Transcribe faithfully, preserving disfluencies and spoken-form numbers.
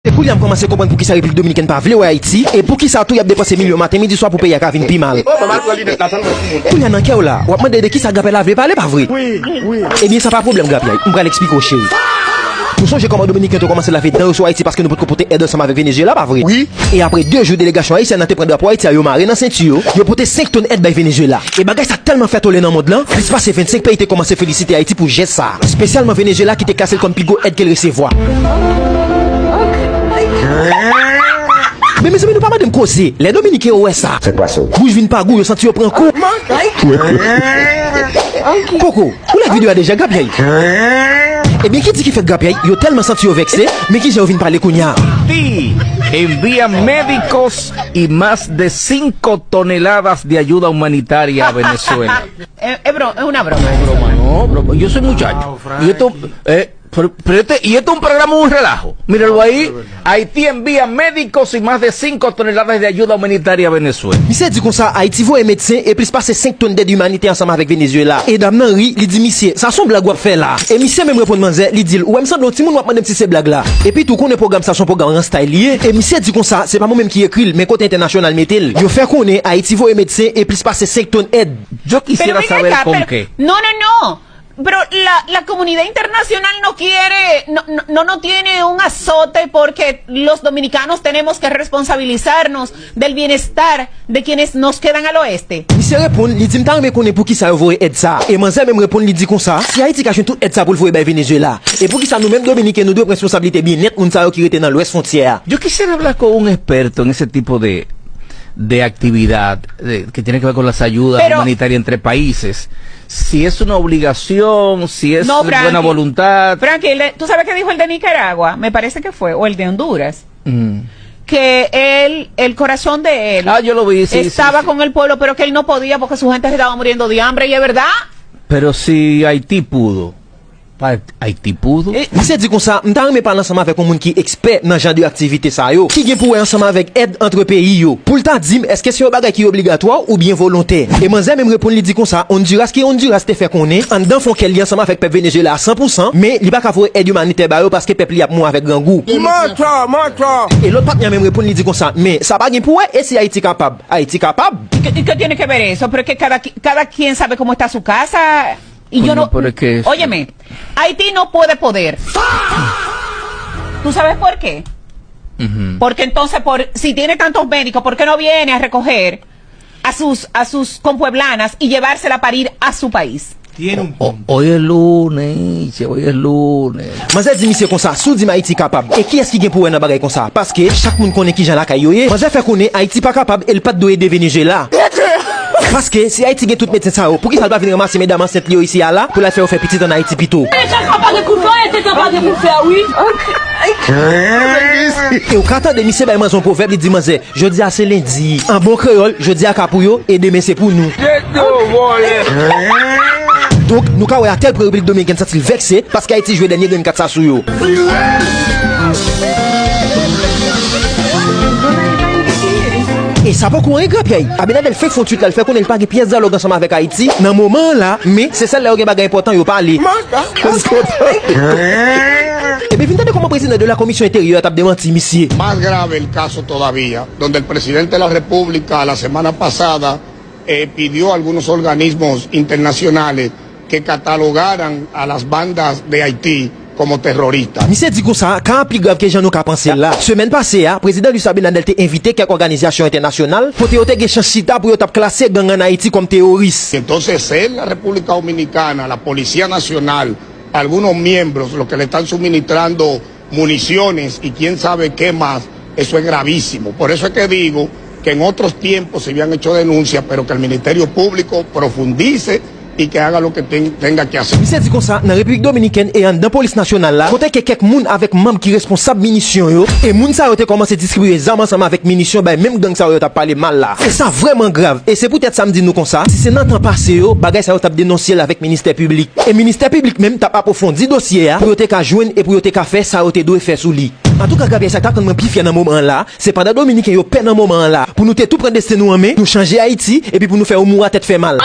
E koulye a m kòmanse konprann poukisa Repiblik Dominikèn pa vle wè Ayiti, e poukisa tou y ap depanse milyon maten, midi, swa pou peyi a ka vin pi mal. Koulye a nan kè w la, w ap mande de kisa Grapyay la vle pale, pa vre? Ebyen, sa pa pwoblèm, Grapyay. M pral eksplike w, cheri. Nou sonje kòman Dominiken te kòmanse lave dan yo sou Ayiti paske nou potko pote èd ansanm avèk Venezyela, pa vre? E apre de jou, delegasyon ayisyèn nan te pran drapo Ayiti a, yo mare nan senti yo, yo pote senk tonn èd bay Venezyela. E bagay sa tèlman fè tole nan mond lan, plis pase vennsenk peyi te kòmanse felisite Ayiti pou jès sa a, espesyalman Venezyela ki te klase l kòm pi gwo èd ke l resevwa. Men mezanmi, nou pa mande m koze. Lè Dominiken yo wè sa, bouch vin pa gou, yo santi yo pran kou. Koko, ou like videyo a deja, Grapyay? Ebyen, ki di ki fèt, Grapyay? Yo tèlman santi yo vèkse, men kijan yo vin pale kounye a. Ti envía médicos y más de cinco toneladas de ayuda humanitaria a Venezuela. Es, es bro-, es una broma eso. Broma, no, broma. Yo soy muchacho. Y esto, eh, pero, pero este, y esto es un programa, un relajo. Míralo ahí. Haití envía médicos y más de cinco toneladas de ayuda humanitaria a Venezuela. Misye di konsa, Ayiti voye medsen e plis pase senk tonn dèd imanitè ansanm avèk Venezyela. E dam nan ri, li di misye, sa se yon blag w ap fè la. E misye menm reponn manzè, li di l, ou wè m sanble yon timoun w ap mande m si se blag la. Epi tou, ou konnen pwogram sa se yon pwogram rans tay li ye. E misye di konsa, se pa mwen menm ki ekri l, men kote entènasyonal mete l. Yo fè konnen Ayiti voye medsen e plis pase senk tonn èd. Yo quisiera saber con qué. Pero ven acá, pero, no, no, no. Pero la, la comunidad internacional no quiere, no, no, no, no tiene un azote porque los dominicanos tenemos que responsabilizarnos del bienestar de quienes nos quedan al oeste. Misye reponn, li di, m ta renmen konnen poukisa yo voye èd sa a. E manzè menm reponn, li di konsa, si Ayiti ka jwenn tout èd sa pou l voye bay Venezyela, e poukisa nou menm Dominiken nou dwe pran responsablite byennèt moun sa yo ki rete nan lwès fwontyè a? Yo quisiera hablar con un experto en ese tipo de, de actividad, de, que tiene que ver con las ayudas humanitarias entre países. Si es una obligación, si es buena voluntad. No, Frankie. Frankie, le- ¿tú sabes qué dijo el de Nicaragua? Me parece que fue, o el de Honduras. Mm. Que él, el corazón de él Ah, yo lo vi, sí, sí, estaba sí. con el pueblo, pero que él no podía porque su gente se estaba muriendo de hambre, y es verdad. Pero si Haití pudo, pa Haití pudo. Misye di konsa, m ta renmen pale ansanm avèk yon moun ki ekspè nan jan de aktivite sa yo, ki gen pou wè ansanm avèk èd antre peyi yo, pou l ta di m èske se yon bagay ki obligatwa oubyen volontè. E manzè menm reponn, li di konsa, Honduras ki Honduras te fè konnen anndan fon kè l li ansanm avèk pèp Venezyela a san pou san, men li pa ka voye èd imanitè ba yo paske pèp li ap mouri avèk grangou. Mantò, mantò! E lòt patnè a menm reponn, li di konsa, men sa pa gen pou wè, e si Ayiti kapab? Ayiti kapab. ¿Y qué, y qué tiene que ver eso? Pero es que cada, qui- cada quien sabe cómo está su casa. Y yo Coño, no, pero es que eso- Óyeme, Haití no puede poder. ¿Tú sabes por qué? Ujú. Porque entonces, por, si tiene tantos médicos, ¿por qué no viene a recoger a sus, a sus compueblanas y llevársela a parir a su país? Tiene un O- punto. Hoy es lunes, che, hoy es lunes. Manzè di misye konsa, si w di m Ayiti kapab, e kiyès ki gen pou wè nan bagay konsa? Paske chak moun konnen kijan lakay yo ye. Manzè fè konnen Ayiti pa kapab e l pa t dwe ede Venezyela. Paske si Ayiti gen tout medsen sa yo, poukisa l pa vin ranmase medam ansent li yo isi a la pou l al fè yo fè pitit ann Ayiti pito? Tete pa gen pou fè, tete pa gen pou fè, wi. E w ka tande misye bay manzè yon pwovèb, li di manzè, jodi a se lendi. An bon kreyòl, jodi a ka pou yo e demen se pou nou. Tete vòlè. Donk, nou ka wè atèl pwen Repiblik Dominikèn santi l vèkse paske Ayiti jwe dènye grenn kat sa sou yo. E sa poko anyen, Grapyay. Abinader fenk fè yon tweet la, l fè konnen l pa gen pyès dyalòg ansanm avèk Ayiti nan moman an la, men se sèl lè yo gen bagay enpòtan yo pale. Ebyen, vin tande kòman prezidan de la komisyon enteryè a t ap demanti misye. Más grave el caso todavía, donde el presidente de la República la semana pasada eh, pidió a algunos organismos internacionales que catalogaran a las bandas de Haití como terroristas. Misye di konsa, ka a pi grav ke jan nou ka panse l la. Semèn pase a, prezidan Luis Abinader te envite kèk òganizasyon entènasyonal kote yo te gen chans chita pou yo t ap klase gang ann Ayiti kòm teyoris. Y entonces él, la República Dominicana, la Policía Nacional, algunos miembros, los que le están suministrando municiones y quién sabe qué más, eso es gravísimo. Por eso es que digo que en otros tiempos se habían hecho denuncias, pero que el Ministerio Público profundice y que haga lo que ten- tenga que hacer. Misye di konsa, nan Repiblik Dominikèn e anndan polis nasyonal la, kote ke kèk moun avèk manm ki responsab minisyon yo, e moun sa yo te kòmanse distribiye zam ansanm avèk minisyon bay menm gang sa yo yo t ap pale mal la. E sa vrèman grav. E se poutèt sa m di nou konsa, si se nan tan pase yo, bagay sa yo t ap denonse l avèk ministè piblik. E ministè piblik menm t ap apwofondi dosye a pou yo te ka jwenn e pou yo te ka fè sa yo te dwe fè sou li. Antouka, Grapyay, sa k t ap rann mwen pi fyè nan moman an la, se pandan Dominiken yo pè nan moman an la pou nou te tou pran desten nou an men, nou chanje Ayiti, epi pou nou fè yo mouri a tèt fè mal.